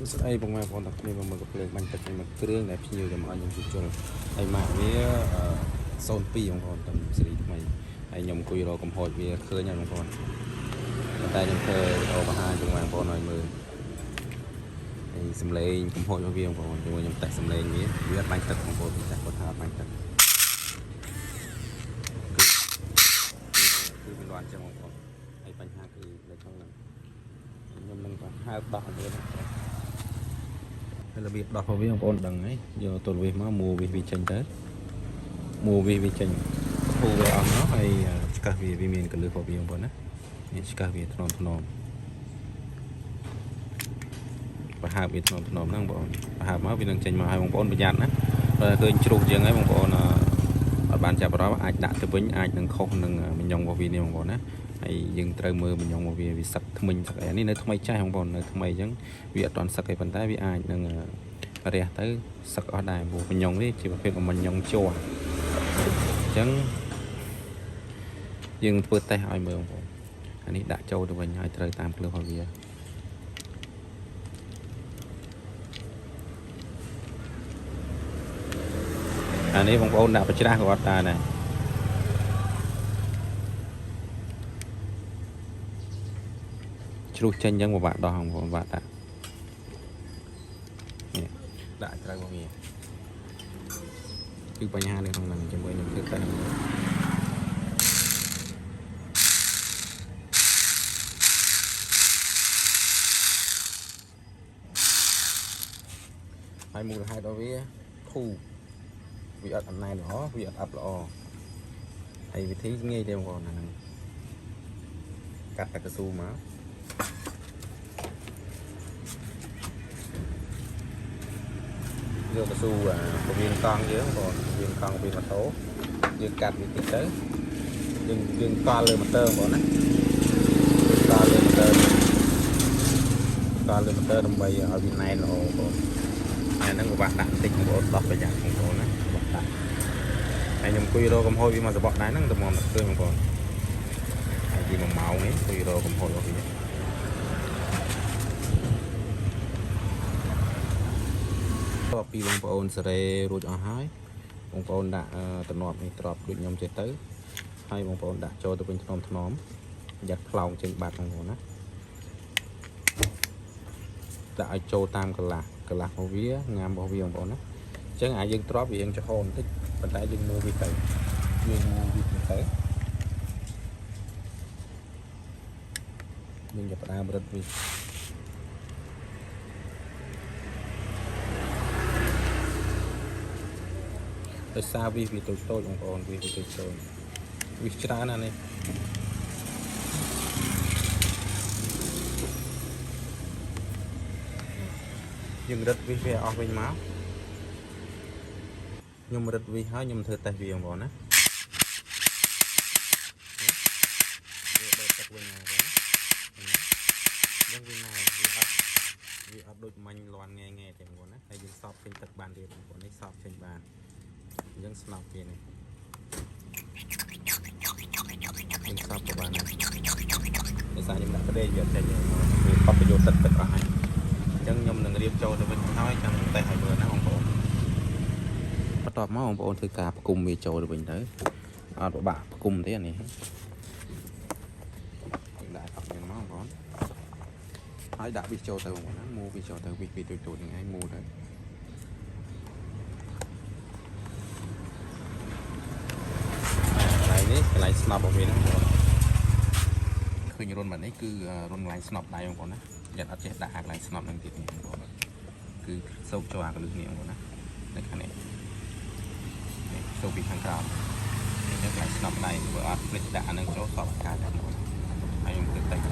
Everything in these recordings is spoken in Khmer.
សួស្តីពុកម៉ែបងប្អូនទាំងគ្នាមកមើលកាំភ្លើងបាញ់ទឹកនេះមួយគ្រឿងដែលភ្ញៀវយកមកឲ្យខ្ញុំជួសជុលហើយម៉ាកវា02បងប្អូនតំស៊េរីថ្មីហើយខ្ញុំអង្គុយរកកំហុសវាឃើញហើយបងប្អូនប៉ុន្តែខ្ញុំធ្វើវីដេអូបង្ហាញពុកម៉ែបងប្អូនឲ្យមើលហើយសំឡេងកំហុសរបស់វាបងប្អូនជាមួយខ្ញុំតេស្តសំឡេងវាវាអត់បាញ់ទឹកបងប្អូនចាស់គាត់ថាអត់បាញ់ទឹកគឺគឺវាលាន់ចឹងបងប្អូនហើយបញ្ហាគឺនៅក្នុងហ្នឹងខ្ញុំនឹងបង្ហើបដោះវាណា ហើយរបៀបដោះរបស់វាបងប្អូនដឹងហើយយកទល់វាសមកមួវាសវាចេញទៅមួវាសវាចេញធូរវាអស់មកហើយឆ្កឹះវាវាមានកលឹះរបស់វាបងប្អូនណានេះឆ្កឹះវាថ្នមថ្នមប្រហើបវាថ្នមថ្នមហ្នឹងបងប្អូនប្រហើបមកវានឹងចេញមកឲ្យបងប្អូនប្រយ័ត្នណាបើឃើញជ្រុះជាងហើយបងប្អូនអត់បានចាប់អារម្មណ៍អាចដាក់ទៅវិញអាចនឹងខុសនឹងមញងរបស់វានេះបងប្អូនណាហើយយើងត្រូវមើលមញងរបស់វាវាសឹកថ្មិញសឹកអីនេះនៅថ្មីចាស់បងប្អូននៅថ្មីអញ្ចឹងវាអត់ទាន់សឹកអីប៉ុន្តែវាអាចនឹង រះទៅសឹកអស់ដែរព្រោះបញ្ញងនេះជាប្រភេទបញ្ញងជ័រអញ្ចឹងយើងធ្វើតេស្តឲ្យមើលបងប្អូនអានេះដាក់ចូលទៅវិញឲ្យត្រូវតាមភ្លើងរបស់វាអានេះបងប្អូនដាក់ប្រច្រាស់ក៏អត់ដែរដែរជ្រុះចេញអញ្ចឹងពិបាកដោះបងប្អូនពិបាកដាក់នេះដាក់ឲ្យត្រូវរបស់វាគឺបញ្ហានៅក្នុងហ្នឹងជាមួយខ្ញុំធ្វើតេស្តឲ្យមើល ហើយមូលហេតុរបស់វាធូរវាអត់អំណែនល្អវាអត់អាប់ល្អហើយវិធីងាយទេបងប្អូនអាហ្នឹងកាត់តែកស៊ូមកយកកស៊ូអាពវៀនកង់យើងបងប្អូនពវៀនកង់ពវៀនម៉ូតូយើងកាត់វាតិចទៅយើងយើងកល់លើម៉ូទ័របងប្អូនណាយើងកល់លើម៉ូទ័រកល់លើម៉ូទ័រដើម្បីឲ្យវាណែនល្អបងប្អូន អាហ្នឹងពិបាកដាក់បន្តិចបងប្អូនដោះប្រយ័ត្នបងប្អូនណាពិបាកដាក់ហើយខ្ញុំអង្គុយរកកំហុសវាមកសបកដែរហ្នឹងតម្រាំតែឃើញបងប្អូនហើយទី1ម៉ោងនេះអង្គុយរកកំហុសរបស់វាតបពីបងប្អូនសេរីរួចអស់ហើយបងប្អូនដាក់តំណប់នេះទ្របដូចខ្ញុំចេះទៅហើយបងប្អូនដាក់ចូលទៅវិញថ្នមថ្នមយ៉ាត់ផ្លោងចេញបាត់បងប្អូនណាដាក់ឲ្យចូលតាមកន្លះកន្លះរបស់វាងាមរបស់វាបងប្អូនណាអញ្ចឹងអាយើងទ្របវារៀងចំហបន្តិចប៉ុន្តែយើងមើលវាទៅយើងមើលវាទៅយើងចាប់ផ្ដើមរឹតវាដោយសារវាវាតូចតូចបងប្អូនវាវាតូចតូចវាច្រើនណាស់នេះយើងរឹតវាវាអស់វិញមកខ្ញុំរឹតវាហើយខ្ញុំធ្វើតេស្តវាបងប្អូនណាវាបឺទឹកវិញបងប្អូនណាអញ្ចឹងវាណែវាអត់វាអត់ដូចមាញ់លាន់ងែងែទេបងប្អូនណាហើយយើងសប់ចេញទឹកបានទៀតបងប្អូននេះសប់ចេញបានអញ្ចឹងស្នប់វានេះយើងសប់ក៏បានដែរដោយសារខ្ញុំដាក់ប្រេងវាអត់ចេញទេវាបបប្រយោជន៍ទឹកទឹកអស់ហើយអញ្ចឹងខ្ញុំនឹងរៀបចូលទៅវិញហើយចាំតេស្តឲ្យមើលណាបងប្អូនបន្ទាប់មកបងប្អូនធ្វើការផ្គុំវាចូលទៅវិញទៅអត់ពិបាកផ្គុំទេអានេះយើងដាក់អត់យ៉ាងមកបងប្អូនហើយដាក់វាចូលទៅបងប្អូនណាមូវាចូលទៅវាពីទូចទូចហ្នឹងឯងមូទៅកន្លែងនេះកន្លែងស្នប់របស់វាហ្នឹងបងប្អូនឃើញរុនបែបនេះគឺរុនកន្លែងស្នប់ដៃបងប្អូនណាយ៉ាត់អត់ចេះដាក់អាកន្លែងស្នប់ហ្នឹងទៀតនេះបងប្អូនគឺសោកចូលអាកលឹះនេះបងប្អូនណានៅខាងនេះនេះសោកពីខាងក្រោមនេះកន្លែងស្នប់ដៃបើអត់ភ្លេចដាក់អាហ្នឹងចូលសប់អាកាសបងប្អូនហើយខ្ញុំធ្វើតិចមា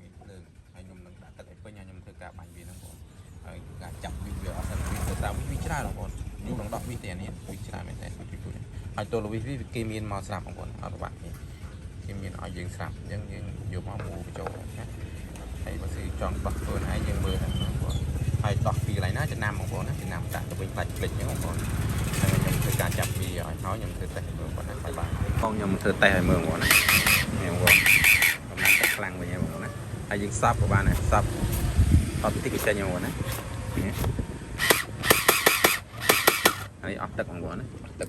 នភ្លើងហើយខ្ញុំនឹងដាក់ទឹកឲ្យពេញហើយខ្ញុំធ្វើការបាញ់វាហ្នឹងបងប្អូនហើយការចាប់វាវាអត់សិនវាទៅតាមវាវាច្រើនបងប្អូនយូរដល់10វិទេនេះវាច្រើនមែនតើជួយជួយហើយទល់វិវាគេមានមកស្រាប់បងប្អូនអត់ពិបាកទេគេមានឲ្យយើងស្រាប់អញ្ចឹងយើងយកមកមូបញ្ចូលណាហើយបើសិនចង់ដោះខ្លួនឯងយើងមើលហ្នឹងបងប្អូនហើយដោះពីកន្លែងណាចំណាំបងប្អូនណាចំណាំដាក់ទៅវិញផ្លាច់ភ្លេចអញ្ចឹងបងប្អូនហើយខ្ញុំធ្វើការចាប់វាឲ្យហើយខ្ញុំធ្វើតេស្តឲ្យមើលបងប្អូនណាបាយបាយបងខ្ញុំធ្វើតេស្តឲ្យមើលបងប្អូនណានេះបងប្អូន ហើយយើងសាប់ក៏បានដែរសាប់អត់តិចក៏ចេញបងប្អូនណានេះហើយអស់ទឹកបងប្អូនណាអស់ទឹក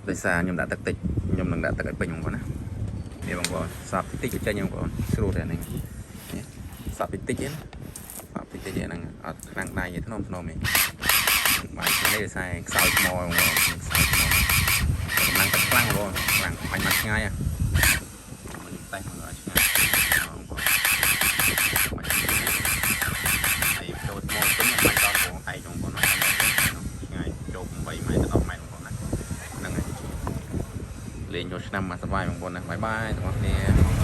ដោយសារខ្ញុំដាក់ទឹកតិចខ្ញុំនឹងដាក់ទឹកឲ្យពេញបងប្អូនណានេះបងប្អូនសាប់តិចតិចក៏ចេញបងប្អូនស្រួលតែហ្នឹងនេះសាប់តិចតិចឯណាសាប់តិចតិចឯហ្នឹងអត់ខ្លាំងដៃទេធ្នមធ្នមទេបាទនេះដោយសារខ្សោយថ្មបងប្អូនខ្សោយថ្មកម្លាំងទឹកខ្លាំងបងប្អូនខ្លាំងបាញ់មកឆ្ងាយហ៎ ខ្ញុំតេស្តមើលឲ្យឆ្ងាយបងប្អូនបាញ់ហើយចូលថ្មពេញបាញ់ដល់បងឯងបងប្អូនឆ្ងាយចូល8ម៉ែត្រដល់10ម៉ែត្របងប្អូនណាហ្នឹងហើយលេងចូលឆ្នាំមកសប្បាយបងប្អូនណាbye bye ទាំងអស់គ្នា។